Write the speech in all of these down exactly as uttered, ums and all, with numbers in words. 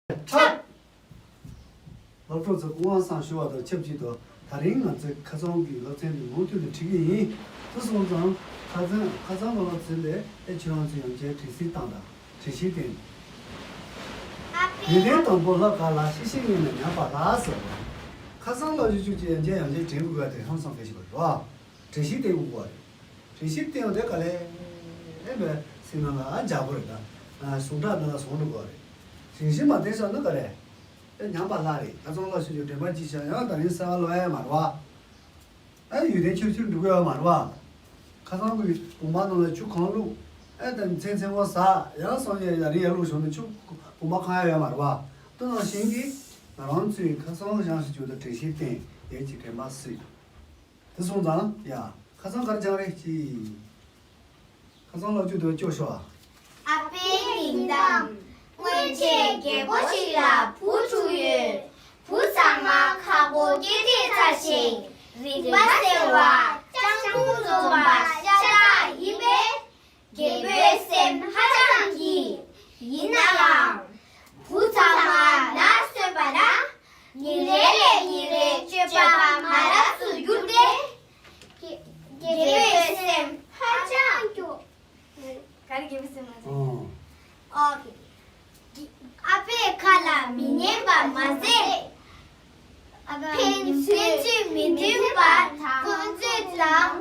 འཁྲབ། སློབ་གྲོགས་ཚོས་སྐུ་དབང་བསང་ཞུ་བ་དང་ཆབས་ཅིག་ཏུ། ད་རིང་ང་ཚོས་ཁ་སང་གི་སློབ་ཚན་འདི་མུ་མཐུད་དུ་ཁྲིད་ཀྱི་ཡིན། དེ་སོང་ཙང་ཁ་སང་ཁ་སང་གི་སློབ་ཚན་ལས་ཨེ་ཁྱེད་རང་ཚོས་ཡང་བསྐྱར་དྲན་གསོ་བཏང་དང་། དྲན་ཤེས་བསྟེན། ཡོན་ཏན་དང་པོ་ལ་ག་ལ། ཤེས་བྱའི་ངོས་ནས་ཉམས་པ་ལ་ཟེར། ཁ་སང་སློབ་ཚན་བཅུ་གཅིག་ཡང་བསྐྱར་ཡང་བསྐྱར་དྲན་དགོས་པ་དེ་ཧང་སང་གལ་ཆེ་བ་རེད་བ། དྲན་ཤེས་བསྟེན་དགོས་པ་རེད། དྲན་ཤེས་བསྟེན་ཡོང་དུས་ག་ལེ་ཨེ་མེད་སེམས་ནང་ལ་འཇགས་པ་རེད་ད། ཟུངས་ཁྲག་ནང་ལ་ཟུངས་འགྲོ་དགོས་པ་རེད། དྲན་ཤེས་མ་བསྟེན་སོང་ན་ག་ལེ་ཨེ་ཉམས་པ་སླར་རེད། ཁ་སང་སློབ་ཚན་བཅུ་དྲན་པ་གཅིག་བྱས་ཡང་ད་རིང་གསར་པ་སློབ་ཡ་མ་རེད་བ། ཨ་ཡོན་ཏན་ཆུང་ཆུང་འགྲོ་གི་ཡོད་མ་རེད་བ། ཁ་སང་གི་བུམ་པ་ནང་ལ་ཆུ་གང་བླུགས། ཨ་ད་མཚན་མཚན་མོ་ཟ། ཡང་སང་ཉིན་ཡ་རི་ཡར་བླུགས་བྱུང་ན་ཆུ་བུམ་པ་གང་ཡང་ཡོད་མ་རེད་བ། དེ་ནང་བཞིན་གྱི་ང་རང་ཚོས་ཁ་སང་སྦྱངས་ཤིག་བྱུང་དུས་དྲན་ཤེས་བསྟེན་ཡས་ཀྱི་དྲན་པ་སྲིད། དེ་སོང་ཙང་ཡ་ཁ་སང་གར་སྦྱངས་རེད་ཅི། ཁ་སང་ལོ་རྒྱུས་དེ་སྐྱོ་ཤོག་ཨ། ཨ་ཕའི་མིང་གཏམ། སྔོན་ཆད་རྒད་པོ་ཞིག་ལ་བུ་དྲུག་ཡོད། བུ་ཚང་མ་ཁག་པོ་སྐྱེས་ཚེ་ཚར་ཞིང་རིག་པ་གསལ་བ་སྤྱང་གྲུང་འཛོམས་པ་ཤ་སྟག་ཡིན་པས། རྒད་པོའི་སེམས་ཧ་ཅང་སྐྱིད། ཡིན་ནའང་། བུ་ཚང་མ་ནར་སོན་པ་དང་། ཉིན་རེ་ལས་ཉིན་རེ་སྤྱོད་པ་མ་རབས་སུ་གྱུར་ཏེ། རྒད་པོའི་སེམས་ཧ་ཅང་སྐྱོ། ག་རེ་རྒད་པོའི་སེམས་ཧ་ཅང་སྐྱོ། ཨོ། ཨ་ཕའི་ཁ་ལ་མི་ཉན་པ་མ་ཟད། ཕན་ཕན་ཚུན་མི་མཐུན་པར་འཁོན་རྩོད་དང་།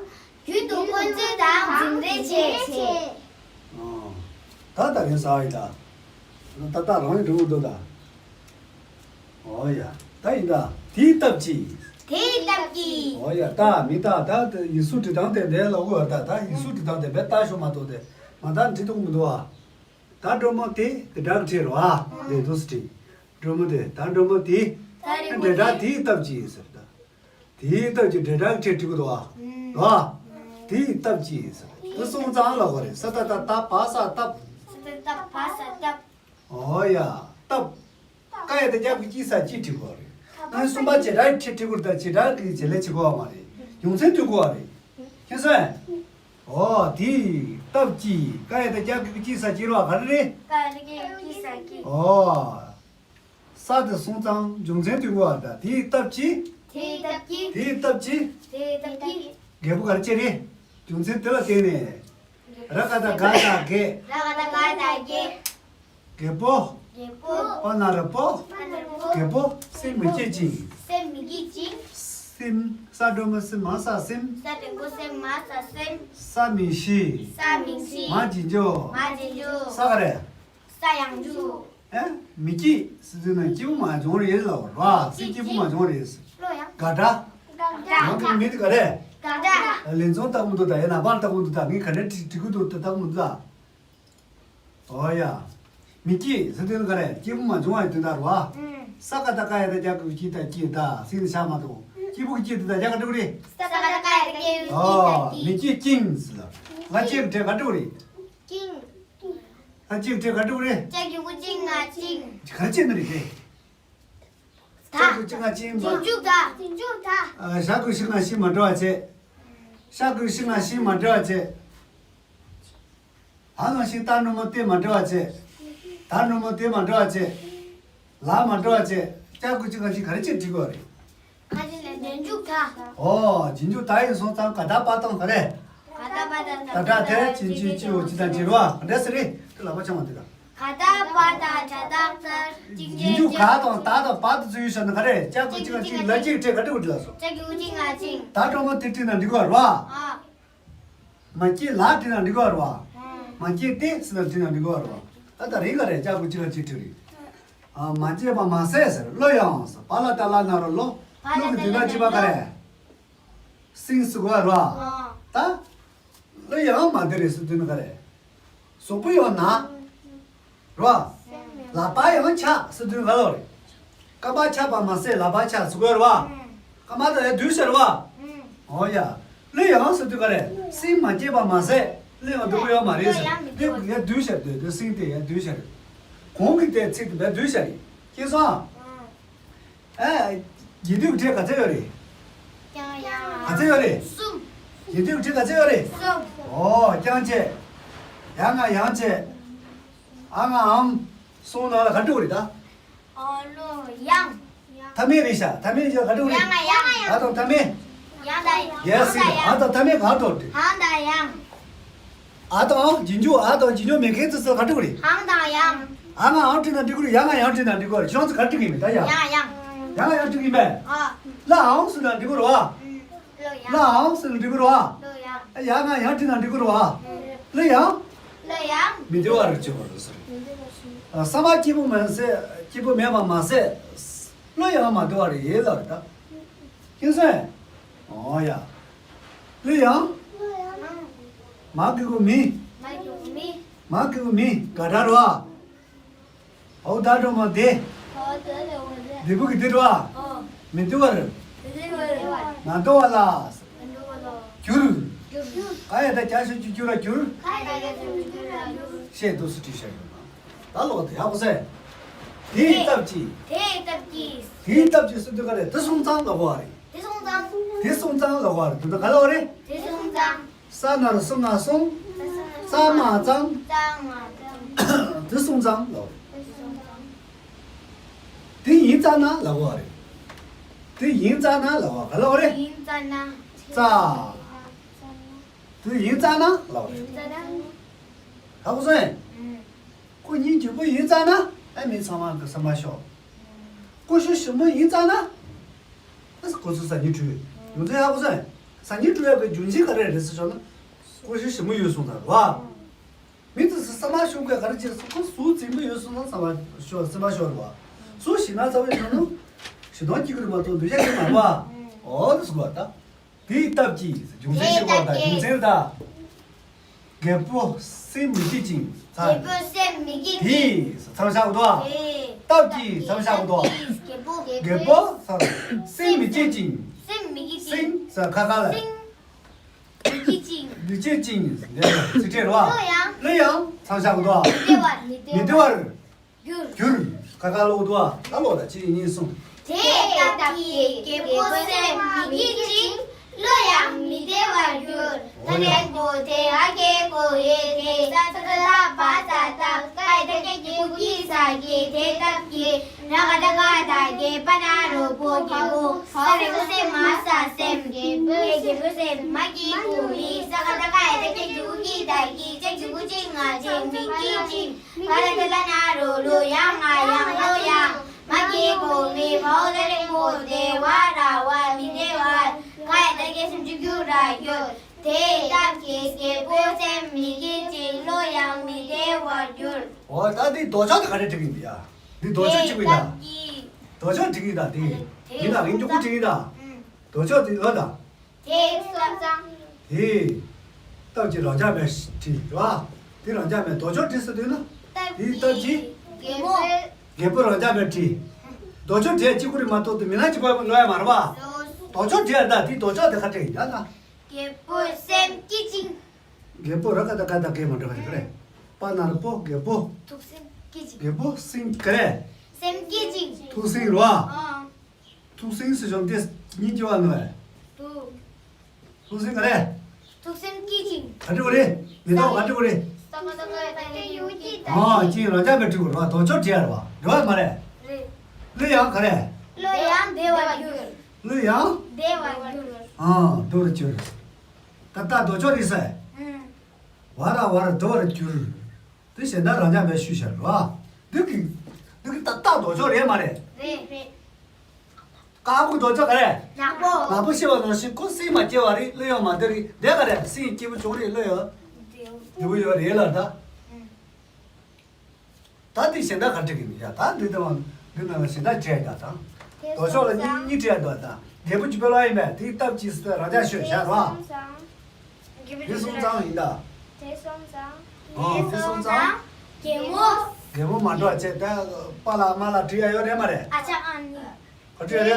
རྒྱུན་དུ་འཁོན་རྩོད་དང་འཛིང་རེས་བྱེད། ཨོ། ད་ད་རིང་ཟ་བ་ཡིན་ད། ད་ད་རང་ཡིན་འགྲོ་གི་འདུག་ད། ཨོ་ཡ། ད་ཡིན་ད། དེའི་སྟབས་ཀྱིས། དེའི་སྟབས་ཀྱིས། ཨོ་ཡ། ད་མི་ད་ད་ཡིག་གཟུགས་འབྲི་སྟངས་དེ་འདྲའི་ལོག་གི་ཡོད་ད། ད་ཡིག་གཟུགས་འབྲི་སྟངས་དེ་བས་ལྟ་ཤོག་མ་གཏོགས་དེ་མ་ད་འབྲི་ཐུབ་མི་འདུག་ཨ། ད་སྒྲོལ་མ་དེ་དེ་འདྲ་གི་བྲིས་རོ་ཨ། ལས་དུ་སི་ཏྲི། སྒྲོལ་མ་དེ་ད་སྒྲོལ་མ་དེ། ད་རིང་པོ་འབྲེལ་སྒྲ་དེ། དེའི་སྟབས་ཀྱིས་ཟེར་ད། དེའི་སྟབས་ཀྱིས་འབྲེལ་སྒྲ་གི་ཕྲད་བྲིས་གི་འདུག་ཨ། རོ་ཨ། དེའི་སྟབས་ཀྱིས་ཟེར་དེ་སོང་ཙང་ལ་གོ་རེད། ས་ད་ད་ད་བ་ས་སྟབས། ས་ད་ད་བ་ས་སྟབས། ཨོ་ཡ། སྟབས། ཀ་ཡ་ད་རྒྱ་གི་ཀྱི་ས་ཀྱི་བྲིས་གོ་རེད། ཨ་གསུམ་པ་བྱེད་སྒྲ་གི་ཕྲད་བྲིས་གོ་རེད་ད། བྱེད་སྒྲ་གི་བྱེད་ལས་བྱེད་གོ་བ་མ་རེད། ཡོང་ཚད་བསྟུན་གོ་བ་རེད། ཤེས་སོང་། ཨོ་དེའི་སྟབས་ཀྱིས་ཀ་ཡ་ད་རྒྱ་གི་ཀྱི་ས་ཀྱི་རོ་ག་རེ་རེད། ཀ་ཡ་ད་རྒྱ་གི་ཀྱི་ས་ཀྱི། ཨོ། ས་དེ་སོང་ཙང་རྒྱུ་མཚན་དུས་འགོ་བ་དང་དེའི་སྟབས་ཀྱིས། དེའི་སྟབས་ཀྱིས། དེའི་སྟབས་ཀྱིས། དེའི་སྟབས་ཀྱིས། རྒད་པོ་ག་རེ་བྱེད་རེད། རྒྱུ་མཚན་དེ་ལ་བརྟེན་ནས། ར་ག་ད་ག་ད་རྒད། ར་ག་ད་ག་ད་རྒད། རྒད་པོ། རྒད་པོ། པ་ན་ར་པོ། པ་ན་ར་པོ། རྒད་པོ་སེམས་མི་སྐྱིད་ཅིང་། སེམས་མི་སྐྱིད་ཅིང་། སེམས། ས་སྒྲོལ་མ་སེམས་མ་ས་སེམས། ས་སྒྲོལ་མ་སེམས་མ་ས་སེམས། ས་མི་ཤི། ས་མི་ཤི། མ་བྱེད་འཇོག་མ་བྱེད་འཇོག་ས་ག་རེ། ས་ཡང་འཇུག་ཨེ། མི་སྐྱིད་ཟེར་དུས་ན་སྐྱིད་པོ་མ་བྱུང་རེད་ལབ་ར། སེམས་སྐྱིད་པོ་མ་བྱུང་རེད། བློ་ཡང་དགའ་དྲགས། དགའ་དྲགས། ང་གི་མི་དེ་ག་རེ། དགའ་དྲགས། ལེན་ཚོང་ལྟ་གི་མི་འདུག་ད་ཡིན་ན་པར་ལྟ་གི་མི་འདུག་ད་ངས་ག་འདྲ་བྲིས་བྲིས་གི་འདུག་ད་ལྟ་གི་མི་འདུག་ད། ཨོ་ཡ། མི་སྐྱིད་ཟེར་དུས་ན་ག་རེ། སྐྱིད་པོ་མ་བྱུང་བ་ཡི་དོན་དག་རེད་བ། ཨུམ། ས་ཀ་ད་ཀ་ཡ་ད་རྒྱ་གི་སྐྱིད་ད་སྐྱིད་ད་སེམས་ཤ་མ་གཏོགས་སྐྱིད་པོ་གི་སྐྱིད་དེ་ད་རྒྱ་ག་འགྲོ་གི་རེད། ས་ཀ་ད་ཀ་ཡ་ད་རྒྱ་གི་སྐྱིད་ད་སྐྱིད། ཨོ། མི་སྐྱིད་སྐྱིད་ཟེར་ལ། ང་སྐྱིད་གི་གྲས་ག་འགྲོ་གི་རེད། སྐྱིད། ད་གཅིག་བྲིས་ག་འགྲིག་རེད། ལྕགས་ཀྱུ་གུ་གཅིག་ང་གཅིག་ག་རེ་བྱས་ནི་རེད་དེ། ད། ལྕགས་ཀྱུ་གཅིག་ང་གཅིག་མ། རྗེས་འཇུག་ད། རྗེས་འཇུག་ད། ཨ། ཞ་གི་ཤི་ང་ཤི་མ་འབྲི་བ་བྱས། ཤ་གི་ཤི་ང་ཤི་མ་འབྲི་བ་བྱས། ཨ་ང་ཤི་ད་ནུ་མ་དེ་མ་འབྲི་བ་བྱས། ད་ནུ་མ་དེ་མ་འབྲི་བ་བྱས། ལ་མ་འབྲི་བ་བྱས། ལྕགས་ཀྱུ་གཅིག་ང་གཅིག་ག་རེ་བྱས་བྲིས་དགོས་རེད། ཁ་ཅིག་ལ་རྗེས་འཇུག་ད། ཨོ། རྗེས་འཇུག་ད་ཡིན་སོང་ཙང་ག་ད་པ་དང་ག་རེ། ག་ད་པ་དང་ད་ད་ད་དེ་ཅིན་ཅི་ཅི་འོ་ཅི་དང་ཅི་རོ་ཨ་འདྲ་སི་རེད་དེ་ལ་པ་ཆང་བ་དེ་ལ། ག་ད་པ་ད་ད་ད་ད་རྗེས་འཇུག་ག་དང་ད་དང་པ་དང་ཚུལ་ཡོད་ཤ་ན་ག་རེ། ལྕགས་ཀྱུ་གཅིག་ང་གཅིག་ལ་གཅིག་བྲིས་ག་འགྲིག་འདི་ལ་སོ། ལྕགས་ཀྱུ་གཅིག་ང་གཅིག་ད་གྲོགས་མོ་དེ་བྲིས་ན་འགྲིག་ག་རོ་ཨ། ཨ། མ་སྐྱེས་ལ་བྲིས་ན་འགྲིག་ག་རོ་ཨ། མ་སྐྱེས་ཏེ་ཟེར་ན་བྲིས་ན་འགྲིག་ག་རོ་ཨ། ད་རིང་ག་རེ་ལྕགས་ཀྱུ་གཅིག་ང་གཅིག་བྲིས་རེད། ཨ། མ་སྐྱེས་པ་མ་ཟད་ཟེར་བློ་ཡང་ཟེར་བ་ལ་ད་ལ་ན་རོ་བློ། བློ་གི་དུས་ན་གཅིག་པ་ག་རེ། སིང་སི་གོ་རོ། ད། ལ་ཡང་མ་དེ་རེད་སི་དུས་ན་ག་རེ། གཟུགས་པོ་ཡང་ན། རོ། ལག་པ་ཡང་ཆག་སི་དུས་ན་ག་ལོ་རེད། རྐང་པ་ཆག་པ་མ་ཟད་ལག་པ་ཆག་སི་གོ་རོ། རྐང་པ་དང་ཡང་དུས་ཤར་བ། ཨོ་ཡ། ལ་ཡང་སི་དུས་ག་རེ། སིང་མ་སྐྱེས་པ་མ་ཟད་ལ་ཡང་སྡུག་པོ་ཡང་མ་རེད་ཟེར། ལ་ཡང་དུས་ཤར་དུས་དུས་སིང་དེ་ཡང་དུས་ཤར། གོང་གི་དེ་ཚིག་དེ་བས་དུས་ཤར་རེད། ཤེས་སོང་། ཨ། རྗེས་འཇུག་གི་ཕྲད་ག་ཚོད་ཡོད་རེད། ཀྱང་ཡང་། ག་ཚོད་ཡོད་རེད། གསུམ། རྗེས་འཇུག་གི་ཕྲད་ག་ཚོད་ཡོད་རེད། གསུམ། ཨོ་ཀྱང་བྱས། ཡ་ང་ཡང་བྱས། ཨ་ང་འམ། སོང་ན་ལ་ག་འགྲོ་རེད་ད། ཨ་ལོ་ཡང་། མཐའ་མེད་རེད་ཤག་མཐའ་མེད་ཡོད་ག་འགྲོ་རེད། ཡང་ང་ཡང་ང་ཡང་། ཨ་དང་མཐའ་མེད། ཡང་དང་ཡང་། ཡ་སི། ཨ་དང་མཐའ་མེད་ག་འགྲོ་རེད། ཧང་དང་ཡང་། ཨ་དང་རྗེས་འཇུག་ཨ་དང་རྗེས་འཇུག་མེད་མཁན་ཚོ་ཚོ་ག་འགྲོ་རེད། ཧང་དང་ཡང་། ཨ་ང་ཨང་བྲིས་ན་འགྲིག་གི་རེད། ཡ་ང་ཡང་བྲིས་ན་འགྲིག་གི་རེད། ཁྱེད་རང་ཚོ་ག་འགྲིག་གི་མེད་ད་ཡ། ཡང་ཡང་། ཡ་ང་ཡང་བྲིས་གི་མེད། ཨ། ལ་ཨང་ཟེར་ན་འགྲིག་གི་རེད་བ། ཨུམ། ལོ་ཡང་། ལ་ཨང་ཟེར་ན་འགྲིག་གི་རེད་བ། ལོ་ཡང་། ཡ་ང་ཡང་བྲིས་ན་འགྲིག་གི་རེད་བ། ལོ་ཡང་། ལོ་ཡང་། མི་བདེ་བ་རེ་བྱེད་པ་རེད་ཟེར། ཨ། ས་མ་སྐྱིད་པོ་མ་ཟད་སྐྱིད་པོ་མེད་པ་མ་ཟད། ལོ་ཡང་མ་བདེ་བ་རེད་ལབ་རེད་ད། ཁྱེད་ཚོས། ཨོ་ཡ། ལོ་ཡང་། མ་གི་གུ་མི། མ་གི་གུ་མི། མ་གི་གུ་མི་ག་འདྲ་རེད་བ། ཨོ་ད་འགྲོ་མ་བདེ། བདེ་པོ་གི་བདེ་རེད་བ། མི་བདེ་བ་རེད། མ་འདོ་བ་ལ། གྱུར། ག་ཡ་ད་བརྒྱ་ཤོད་ཀྱི་གྱུར་ར་གྱུར། ཤེས་འདུག་སུ་བྲིས་བཞག་ཡོད་ན། ད་ལོག་དེ་ཡག་པོ་ཟེར། དེའི་སྟབས་ཀྱིས། དེའི་སྟབས་ཀྱིས། དེའི་སྟབས་ཀྱིས་སུ་འདུག་ག་རེད། དེ་སོང་ཙང་ལབ་དགོས་བ་རེད། དེ་སོང་ཙང་། དེ་སོང་ཙང་ལབ་དགོས་བ་རེད། དེ་ད་ག་ལབ་རེད། དེ་སོང་ཙང་། ས་ན་རོ་སོ་ང་སོང་། ཙ་མ་ཙང་། ཙ་མ་ཙང་། དེ་སོང་ཙང་ལབ་དགོས་རེད། དེ་ཡིན་ཙང་ན་ལབ་དགོས་བ་རེད། དེ་ཡིན་ཙང་ན་ལབ་དགོས་ག་ལབ་དགོས་རེད། ཡིན་ཙང་ན། ཙ། དེ་ཡིན་ཙང་ན་ལབ་དགོས་རེད། ཡིན་ཙང་ན། ཧ་གོ་སོང་ངས། ཨུམ། ཁོ་གཉིས་གཅིག་པོ་ཡིན་ཙང་ན་ཨ་མི་ཚང་མ་གི་སེམས་པ་ཤོར། ཀུ་ཤུ་ཞིམ་པོ་ཡིན་ཙང་ན་ཨ་ཁོ་ཚོ་ཟ་སྙིང་བྲོ། རྒྱུ་མཚན་ཧ་གོ་སོང་ངས། ཟ་སྙིང་བྲོ་ཡག་གི་རྒྱུ་མཚན་ག་རེ་རེད་ཟེར་ཞོར་ན། ཀུ་ཤུ་ཞིམ་པོ་ཡོད་སོང་ཙང་རེད་བ། མི་དེ་ཚོ་སེམས་པ་ཤོར་གི་ག་རེ་བྱས་སོང་། ཁོ་གཟུགས་བཙན་པོ་ཡོད་སོང་ཙང་སེམས་པ་ཤོར། སེམས་པ་ཤོར་བ། གཟུགས་ཞིམ་ན་ཚ་བའི་ཞོར་ན་ཞིམ་ཐང་སྐྱིད་གི་རེད་མ་གཏོགས་འདོད་ཆགས་སྐྱེ་མ་རེད་བ། ཨོ་དེ་སུ་བ་ད། དེའི་སྟབས་ཀྱིས་རྒྱུ་མཚན་ཞིག་བ་ད་རྒྱུ་མཚན་ད། རྒད་པོ་སེམས་མི་སྐྱིད་ཅིང་། རྒད་པོ་སེམས་མི་སྐྱིད་ཅིང་། དེས་མཚམས་བཞག་གོ་ད། དེས། སྟབས་ཀྱིས་མཚམས་བཞག་གོ་ད། རྒད་པོ། རྒད་པོ་སེམས་མི་སྐྱིད་ཅིང་། སེམས་མི་སྐྱིད་ཅིང་། སེམས་ས་ཁ་ཁ་ལ། སེམས། མི་སྐྱིད་ཅིང་། མི་སྐྱིད་ཅིང་། འདི་ཚིག་ཕྲད་རེད་བ། གླུ་ཡང་། གླུ་ཡང་། མཚམས་བཞག་གོ་ད། མི་བདེ་བར། མི་བདེ་བར། གྱུར། གྱུར། ཁ་ཁ་ལོག་འདུག་ཨ། ད་ལོག་ད་ཅི་ཡིན་གསུངས། དེའི་སྟབས་ཀྱིས་རྒད་པོ་སེམས་མི་སྐྱིད་ཅིང་། བློ་ཡང་མི་བདེ་བར་གྱུར། ད་རྒད་པོ་དེ་ཨ་རྒད་པོ་ཡེ་དེ་ས་ས་ལ་བ་ས་ད་ཀའི་ད་ཀའི་ཀྱི་ཀུ་ཀི་ས་ཀྱི་དེའི་སྟབས་ཀྱིས་ར་ག་ད་ག་ད་རྒད་པ་ན་རོ་པོ་རྒད་པོ་ས་རེ་པོ་སེམས་མ་ས་སེམས་རྒད་པོ་རྒད་པོ་སེམས་མ་ཀྱི་ཀུ་མི་ས་ག་ད་ཀའི་ད་ཀའི་ཀྱི་ཀུ་ཀི་ད་ཀྱི་ཅ་ཀྱི་ཀུ་ཅི་ང་ཅི་མི་ཀྱི་ཅི། ག་རེ་དེ་ལ་ན་རོ་ལོ་ཡང་ང་ཡང་ལོ་ཡང་མ་སྐྱེས་གོ་མི་མའོ་ལ་རེ་མོ་དེ་བ་ར་བ་མི་དེ་བ་ག་ཡ་ད་སྐྱེ་སེམས་ཅི་རྒྱུ་ར་ཡོད། དེའི་སྟབས་ཀྱིས་རྒད་པོ་སེམས་མི་སྐྱིད་ཅིང་བློ་ཡང་མི་བདེ་བར་གྱུར། འོ་ད་འདི་ལྡོག་ཕྱོགས་དེ་ག་རེ་བྲིས་ཀྱི་འདུག་ཡ། འདི་ལྡོག་ཕྱོགས་བྲིས་ཀྱི་འདུག་ལྡོག་ཕྱོགས་བྲིས་ཀྱི་འདུག་འདི། འདི་ན་ངས་མགྱོགས་པོ་བྲིས་ཀྱི་འདུག་ལྡོག་ཕྱོགས་དེ་ལོ་དང་། དེའི་སོང་ཙང་། དེའི་སྟབས་ཀྱིས་རང་ཅག་མེད་བྲིས་རེད་བ། དེ་རང་ཅག་མེད་ལྡོག་ཕྱོགས་བྲིས་ཟེར་དུས་ན། དེའི་སྟབས་ཀྱིས། རྒད་པོ། རྒད་པོ་རང་ཅག་མེད་བྲིས། ལྡོག་ཕྱོགས་བྲིས་གཅིག་པུ་རེད་མ་གཏོགས་དེ་མི་སྣ་གཅིག་པ་ལོ་ཡ་མ་རེད་བ། ལྡོག་ཕྱོགས་བྲིས་ཡ་ད་དེའི་ལྡོག་ཕྱོགས་དེ་ཁ་བྲིས་ཡིན་ད་ན། རྒད་པོ་སེམས་སྐྱིད་ཅིང་། རྒད་པོ་ར་ཀ་ད་ཀ་ད་གེ་མ་འགྲོ་བ་ཞིག་རེད། པ་ན་རོ་པོ་རྒད་པོ། ཐུགས་སེམས་སྐྱིད་ཅིང་། རྒད་པོ་སེམས་ག་རེ། སེམས་སྐྱིད་ཅིང་། ཐུགས་སེམས་རོ། ཨང་། ཐུགས་སེམས་སུ་བྱུང་སྟེ་སྙིང་རྗེ་བ་ནོ། ཐུགས། ཐུགས་སེམས་ག་རེ། ཐུགས་སེམས་སྐྱིད་ཅིང་། ག་འདྲ་བ་རེད། མི་ཐོག་ག་འདྲ་བ་རེད། ཨང་། ཅིང་རང་ཅག་མེད་བྲིས་རོ་ལྡོག་ཕྱོགས་བྲིས་ཡ་རེད་བ། རེད་བ་མ་རེད། རེད། གླུ་ཡང་ག་རེ། གླུ་ཡང་བདེ་བར་གྱུར། གླུ་ཡང་། བདེ་བར་གྱུར། ཨང་། བདེ་བར་གྱུར། ད་ལྟ་ལྡོག་ཕྱོགས་རེད་ཟེར། ཨང་། བ་ར་བ་ར་བདེ་བར་གྱུར། དེ་གཞན་དག་རང་ཅག་མེད་ཞུས་བཞག་རོ། འདི་གི། འདི་གི་ཏག་ཏག་ལྡོག་ཕྱོགས་རེད་མ་རེད། རེད་རེད། ཀ་ཀུ་ལྡོག་ཕྱོགས་ག་རེ། ནག་པོ། ནག་པོ་ཤེས་པ་ནང་བཞིན་ཁོ་སེམས་མ་སྐྱེ་བ་རེད་གླུ་ཡང་མ་བདེ་རེད་དེ་ག་རེ་སེམས་སྐྱིད་པོ་བྱུང་རེད་གླུ་ཡང་བདེ་པོ་ཡོད་རེད་ལ་ད། ད་འདི་གཞན་དག་ག་འགྲིག་གི་མི་ཡ་ད་འདི་ལྟ་བ་འདི་ནང་ལ་གཞན་དག་བྲིས་ཡ་ད་དང་། ལྡོག་ཕྱོགས་ལ་གཉིས་གཉིས་བྲིས་ཡ་འདུག་ད། རྒད་པོ་བཅུ་པའི་ལ་ཡིན་པས་དེའི་སྟབས་ཀྱིས་སུ་རང་ཅག་ཤོད་བཞག་རོ། དེ་སོང་ཙང་ཡིན་ད། དེ་སོང་ཙང་། ཨོ་དེ་སོང་ཙང་། རྒན་མོ། རྒན་མོ་མ་འགྲོ་བྱས་ད་པཱ་ལགས་མ་ལགས་བྲིས་ཡ་ཡོད་རེད་མ་རེད། ཨ་ཅག་ཨ་ནི། ག་བྲིས་ཡ་རེད།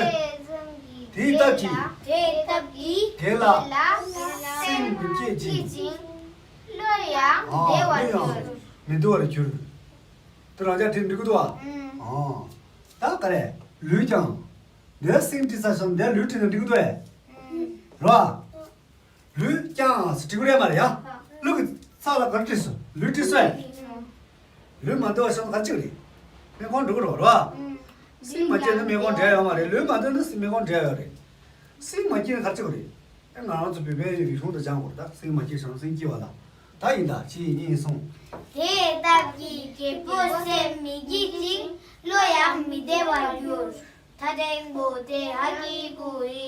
དེའི་སྟབས་ཀྱིས། དེའི་སྟབས་ཀྱིས། རྒན་ལགས། རྒན་ལགས། སེམས་མི་སྐྱིད་ཅིང་། བློ་ཡང་བདེ་བར་གྱུར། མི་བདེ་བར་གྱུར། དེ་རང་ཅག་བྲིས་འགྲིག་གི་འདུག་ཨ། ཨང་། ད་ག་རེ། ལུས་ཀྱང་། འདིར་སེམས་བྲིས་ས་སོང་འདིར་ལུས་བྲིས་ན་འགྲིག་གི་འདུག་ཨེ། རོ། ལུས་ཀྱང་ཟེར་བྲིས་གི་རེད་མ་རེད་ཡ། ལུས་ཀྱི་ཚབ་ལ་ག་རེ་བྲིས་སོང་ལུས་བྲིས་སོང་ཨེ། ལུས་མ་འདུག་བ་ཤོག་ག་ཅིག་རེད། སྨན་ཁང་འགྲོ་གི་རེད་བ་རོ། སེམས་མ་སྐྱིད་ན་མི་ཁོང་འབྲེལ་ཡོད་མ་རེད། ལུས་མ་བདེ་ན་སེམས་མི་ཁོང་འབྲེལ་ཡོད་རེད། སེམས་མ་སྐྱིད་ན་ག་རེ་བྱེད་དགོས་རེད། ཨེ་ང་རང་ཚོ་བོད་པའི་རིག་གཞུང་དུ་སྦྱང་དགོས་རེད། ད་སེམས་མ་སྐྱིད་བྱང་སེམས་སྐྱིད་པ་ལ། ད་ཡིན་ད་གཅིག་གཉིས་གསུམ། དེའི་སྟབས་ཀྱིས་རྒད་པོའི་སེམས་མི་སྐྱིད་ཅིང་བློ་ཡང་མི་བདེ་བར་འགྱུར། ད་འགྲེང་བུ་དེ་ཧ་གི་གུ་ཡི།